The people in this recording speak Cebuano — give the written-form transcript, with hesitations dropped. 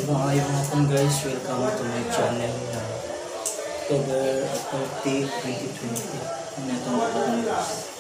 Maayong hapon, guys, welcome to my channel na October 30, 2020. Ano itong hapon, guys?